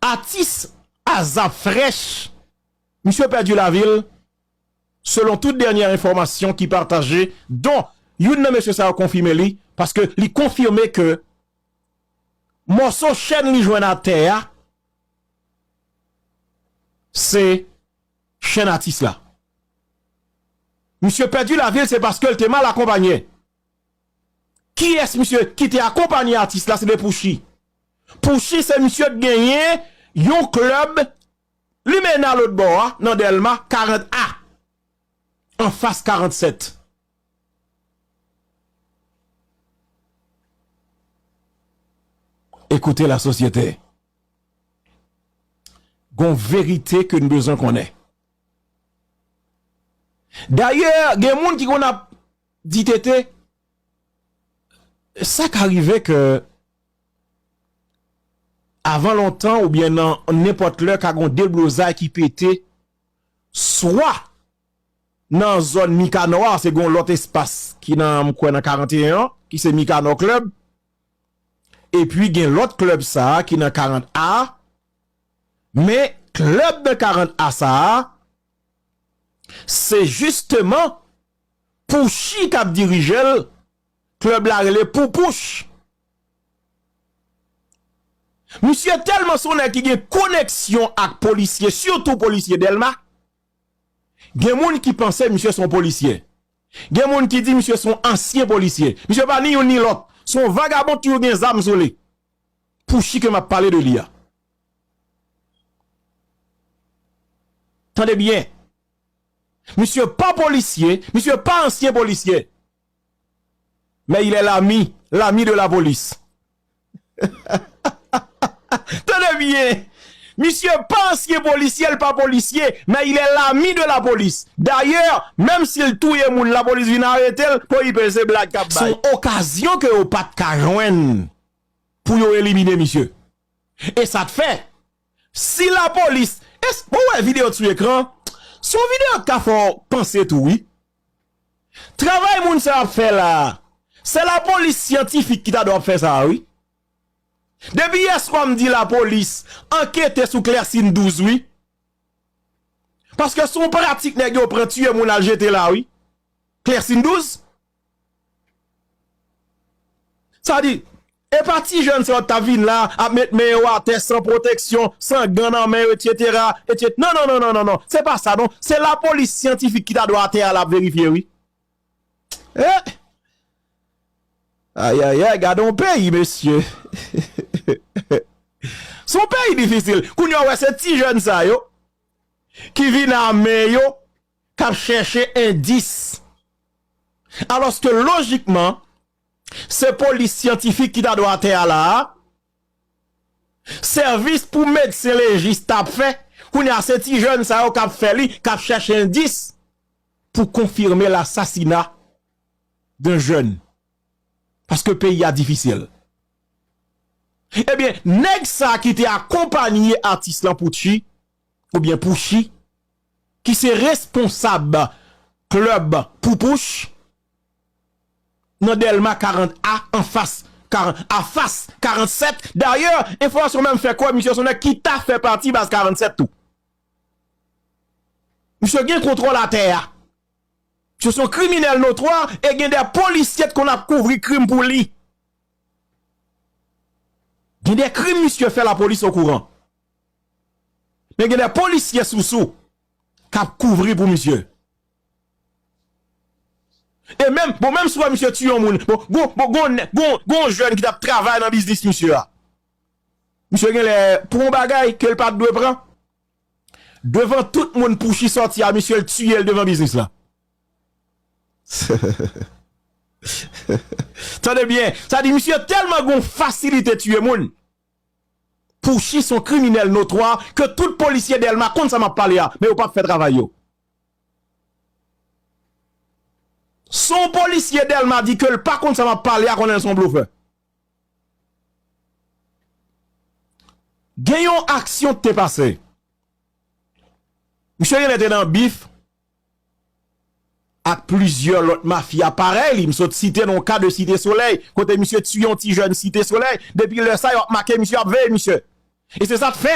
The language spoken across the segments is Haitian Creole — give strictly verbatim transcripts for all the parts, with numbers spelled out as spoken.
Atis Azap Fresh, misye pèdi lavi l, selon tout dènyè enfòmasyon ki pataje, don youn nan mesye sa yo konfime li, paske li konfime ke mòso chèn li jwenn atè a, se chèn atis la. Misye pèdi lavi l, se paske l te mal akonpaye. Kiyès misye ki te akonpaye atis la? Se te Pouchi. Pouchi se misye t genyen yon klèb Limena lòt bò a, nan Dèlma, karant A, anfas karannsèt. Écoutez la société. Gon verite ke n bezwen konnen. Dayè, gen moun ki konn ap di tete, sa ka rive ke avan lontan oubyen nan nenpòt lè ka gon deblozay ki pete, swa nan zòn Mikanò a, se gon lòt espas ki nan, m kwè, nan karanteyen an, ki se Mikanò Club, epi gen lòt klèb sa a ki nan karant A, men klèb nan karant A sa a, se jisteman Pouchi k ap dirije l, klèb la rele Poupouch. Misye tèlman se yon nèg ki gen koneksyon ak polisye, sitou polisye Dèlma. Gen moun ki panse misye se yon polisye. Gen moun ki di misye se yon ansyen polisye. Misye pa ni youn ni lòt. Se yon vagabon ki toujou gen zam sou li. Pouchi ke m ap pale de li a. Tande byen. Misye pa polisye, misye pa ansyen polisye. Mais il est l'ami, l'ami de la police. Tande byen. Misye pa ansyen polisye, l pa polisye, mais il est l'ami de la police. Dayè, menm si l touye moun, lapolis vin arete l, pou li peye se blag k ap bay. Se yon okazyon ke yo pa t ka jwenn pou yo elimine misye. E sa t fè, si lapolis, es, bon, w wè videyo t sou ekran, se yon videyo k ka fè w panse tou, wi. Travay moun sa yo ap fè la a, se lapolis syantifik ki ta dwe ap fè sa a, wi. Depi yèswa m di lapolis ankete sou Klèsin douz, wi. Paske se yon pratik nèg yo pran tiye moun al jete la, wi. Klèsin douz. Sa di, e pa ti jèn sa yo t ap vin la, ap met men yo atè san pwoteksyon, san gan nan men yo, etsetera, etsetera. Non, non, non, non, non, non. Se pa sa, non. Se lapolis syantifik ki ta dwe atè a la ap verifye, wi. Eh! Ayayay, gade yon peyi, mesye. Se yon peyi difisil. Kounye a, w wè, se ti jèn sa yo ki vin ame yo, k ap chèche endis. Alòske lojikman, se polis syantifik ki ta dwe atè a la a, sèvis pou medsen lejis t ap fè. Kounye a, se ti jèn sa yo k ap fè li, k ap chèche endis pou konfime lasasina d'un jeune. Paske peyi a difisil. Ebyen, nèg sa ki te akonpaye atis lan Pouchi, oubyen Pouchi, ki se responsab klèb Poupouch, nan Dèlma karant A, anfas karan-, afas karannsèt. Dayè, enfòmasyon menm fè kwè misye se yon nèg ki ta fè pati baz karannsèt tou. Misye gen kontwòl atè a. Misye se yon kriminèl notwa e gen de polisye t konn ap kouvri krim pou li. Gen de krim misye fè, lapolis okouran. Men gen de polisye sousou k ap kouvri pou misye. E menm, bon, menm si w wè misye tiye yon moun, bon, gon, bon, gon, gon, gon jèn ki t ap travay nan biznis misye a. Misye genlè pran yon bagay ke l pa t dwe pran. Devan tout moun Pouchi sòti a, misye l tiye l devan biznis la. Tande byen, sa di misye tèlman gon fasilite tiye moun. Pouchi se yon kriminèl notwa ke tout polisye Dèlma konn sa m ap pale a, men yo p ap fè travay yo. Si yon polisye Dèlma di ke l pa konn sa m ap pale a, konnen l se yon blofè. Gen yon aksyon k te pase. Misye genlè te nan bif ak plizyè lòt mafya parèy li. M sot site nan yon ka de Site Solèy, kote misye tiye yon ti jèn Site Solèy. Depi lè sa, yo ap make misye, ap veye misye. E se sa k fè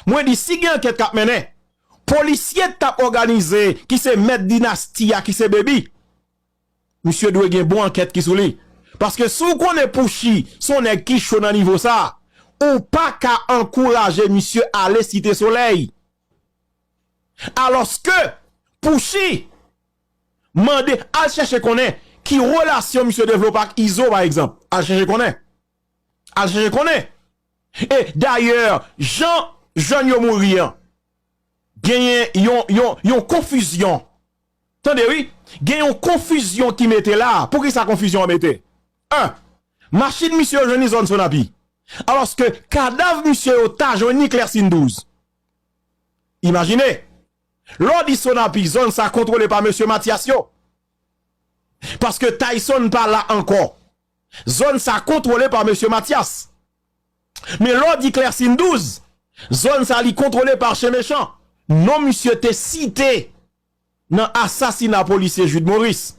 Mwen di, si gen ankèt k ap mennen, polisye t ap òganize, ki se mèt dinasti a, ki se Baby, misye dwe gen bon ankèt ki sou li. Paske si w konnen Pouchi se yon nèg ki cho nan nivo sa, ou pa ka ankouraje misye ale Site Solèy. Alòske Pouchi mande, al chèche konnen ki relasyon misye devlope ak Izo, pa egzanp. Al chèche konnen. Al chèche konnen. E dayè, jan jèn yo mouri an, genyen yon, yon, yon konfizyon. Tande wi, gen yon konfizyon ki mete la. Poukisa konfizyon an mete? En, machin misye yo jwenn li zòn Sonapi. Alòske kadav misye yo ta jwenn li Klèsin douz. Imajine, lè w di Sonapi, zòn sa kontwole pa mesye Matyas yo. Paske Tyson pa la ankò. Zòn sa kontwole pa mesye Matyas. Men lè w di Klèsin douz, zòn sa li kontwole pa Chen Mechan. Non misye te site nan asasina polisye Jude Maurice.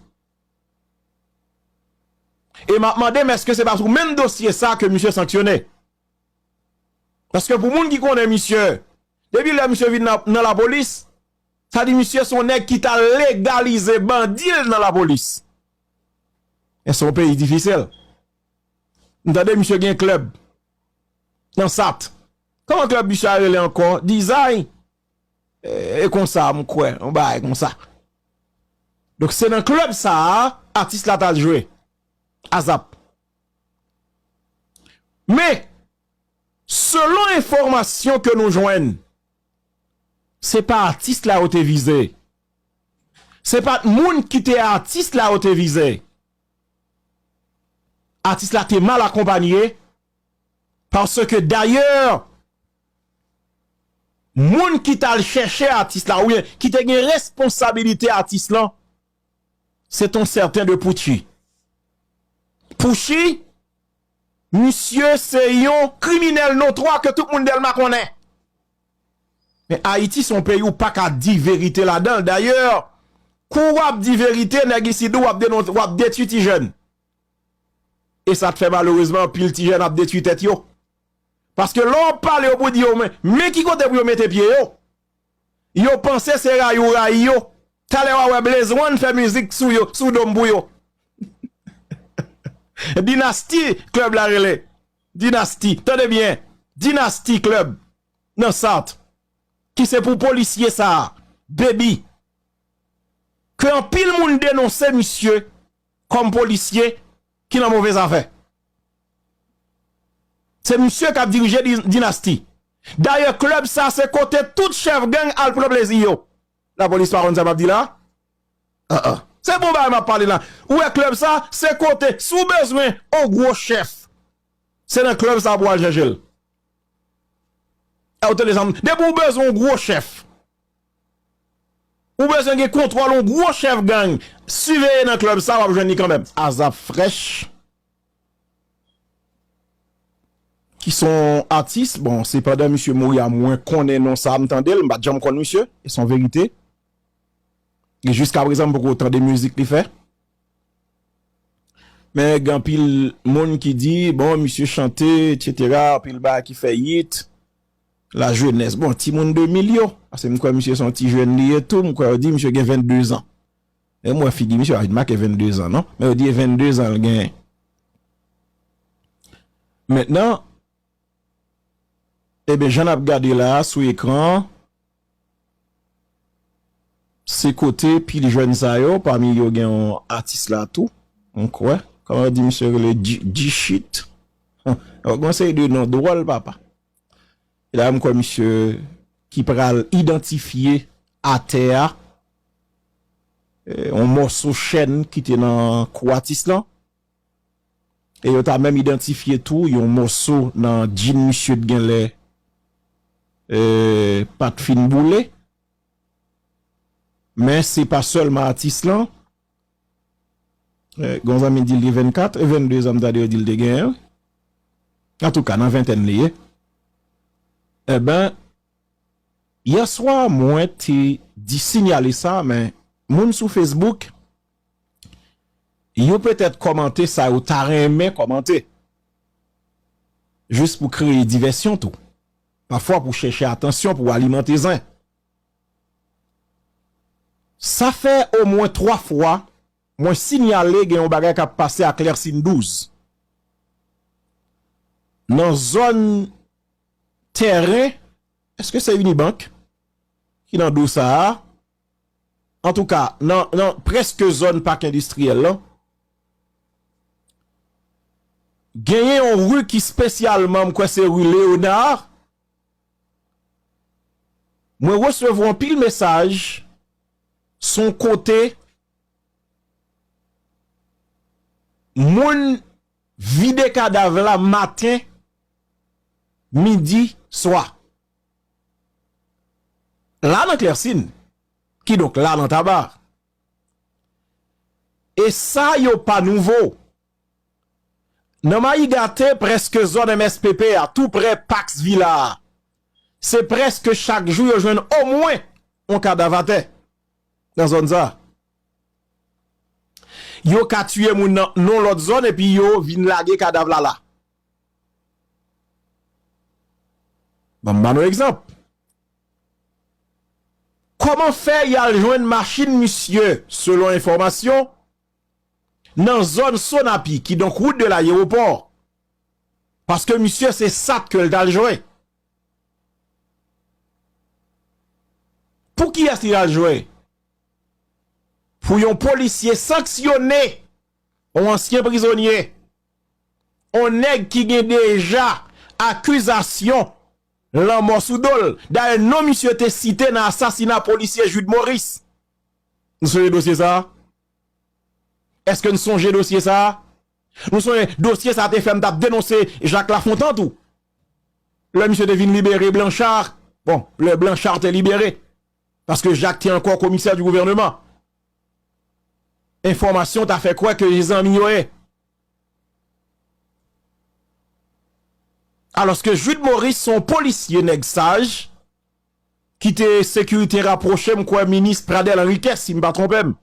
E m ap mande m èske se pa sou menm dosye sa ke misye sanksyone. Paske pou moun ki konnen misye, depi lè misye vin nan, nan lapolis, sa di misye se yon nèg ki t al legalize bandi l nan lapolis. E se yon peyi difisil. M tande misye gen klèb nan Sat. Kòman klèb misye a rele ankò? Dizay? E, e konsa, m kwè, yon bagay konsa. Donk, se nan klèb sa a, atis la t al jwe. Azap. Men, selon enfòmasyon ke nou jwenn, se pa atis la yo te vize. Se pa t moun ki te atis la yo te vize. Atis la te mal akonpanye, paske dayè, moun ki t al chèche atis la, oubyen ki te gen responsabilite atis lan, se t on sèten de Pouchi. Pouchi, misye se yon kriminèl notwa ke tout moun Dèlma konnen. Men Ayiti se yon peyi ou pa ka di verite ladan l. Dayè, kou w ap di verite, nèg isit di w ap denonse, w ap detwi ti jèn. E sa t fè malerezman anpil ti jèn ap detwi tèt yo. Paske lè w ap pale yo pou di yo, men, men ki kote pou yo mete pye yo. Yo panse se rayi w rayi yo. Talè w a wè Blaze One fè mizik sou yo, sou do m pou yo. Dinasti, klèb la rele. Dinasti, tande byen. Dinasti klèb nan Sat. Ki se pou polisye sa a, Baby. Ke anpil moun denonse misye kòm polisye ki nan move zafè. Se misye k ap dirije di-, dinasti. Dayè, klèb sa se kote tout chèf gang al pran plezi yo. Lapolis pa konn sa m ap di la? Ah, ah. Se bon bagay m ap pale la. Ou wè klèb sa, se kote, si w bezwen on gwo chèf, se nan klèb sa pou w al chèche l. E w tande sa m, depi w bezwen on gwo chèf, ou bezwen gen kontwòl on gwo chèf gang, siveye nan klèb sa, w ap jwenn li kanmenm. Azap Fresh, ki se yon atis, bon, se pandan misye mouri a mwen konnen non sa, m tande l, m pa t janm konn misye, e se yon verite. E jiskaprezan, m poko tande mizik li fè. Men gen anpil moun ki di, bon, misye chante, etsetera, anpil bagay ki fè hit. Lajenès, bon, timoun de mil yo. Paske m kwè misye se yon ti jèn li ye tou, m kwè yo di misye gen venndezan. E m wè figi misye pa vin make venndezan, non. Men yo di e venndezan l genyen. Mentnan, ebyen, jan n ap gade la a sou ekran an, se kote pil jèn sa yo, pami yo gen yon atis la tou, m kwè. Kòman yo di misye rele? G-, G-Shit. Yon seri de non dwòl, papa. E la, m kwè misye ki pral idantifye atè a, eh, yon mòso chèn ki te nan kou atis lan. E yo ta menm idantifye tou yon mòso nan djin misye t genlè, eh, pa t fin boule. Men se pa sèlman atis lan. Eh, gon zanmi di l gen vennkat, e venndezan m tande yo di l te genyen, wi. Antouka, nan ventèn li ye. Enben, yèswa, mwen te di sinyale sa, men moun sou Facebook, yo petèt kòmante sa yo ta renmen kòmante. Jis pou kreye divèsyon tou. Pafwa pou chèche atansyon, pou alimante zen. Sa fè omwen twa fwa mwen siyale gen yon bagay k ap pase a Klèsin douz. Nan zòn tèren, èske se Unibank ki nan do sa a? Antouka, nan, nan prèske zòn pak endistriyèl lan, genyen yon ri ki espesyalman, m kwè se ri Leonard. Mwen resevwa anpil mesaj, se yon kote moun vide kadav la maten, midi, swa. La nan Klèsin, kidonk la nan Taba. E sa yo pa nouvo. Nan Mayigate, prèske zòn M S P P a, tou prè Pax Villa a, se prèske chak jou yo jwenn omwen yon kadav atè nan zòn sa. Yo ka tiye moun nan, nan lòt zòn epi yo vin lage kadav la la. Ban m ba nou egzanp. Kòman fè y al jwenn machin misye, selon enfòmasyon, nan zòn Sonapi, kidonk wout de layewopò? Paske misye se sat ke l t al jwe. Pou kiyès li t al jwe? Pou yon polisye sanksyone, yon ansyen prizonye, yon nèg ki gen deja akizasyon lanmò sou do l. Dayè, non misye te site nan asasina polisye Jude Maurice. Nou sonje dosye sa a? Èske n sonje dosye sa a? Nou sonje dosye sa a te fè m t ap denonse Jacques Lafontant tou. Lè misye te vin libere Blanchard, bon, lè Blanchard te libere, paske Jacques te ankò komisè di gouvèneman. Enfòmasyon ta fè kwè ke se zanmi yo ye. Alòske Jude Maurice se yon polisye nèg saj, ki te sekirite rapwoche, m kwè minis Pradel Henriquet, si m pa twonpe m.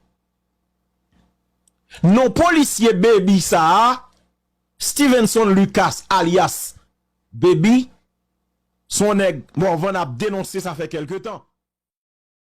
Non polisye Baby sa a, Stevenson Lucas, alyas Baby, se yon nèg Morvan ap denonse sa fè kèlke tan.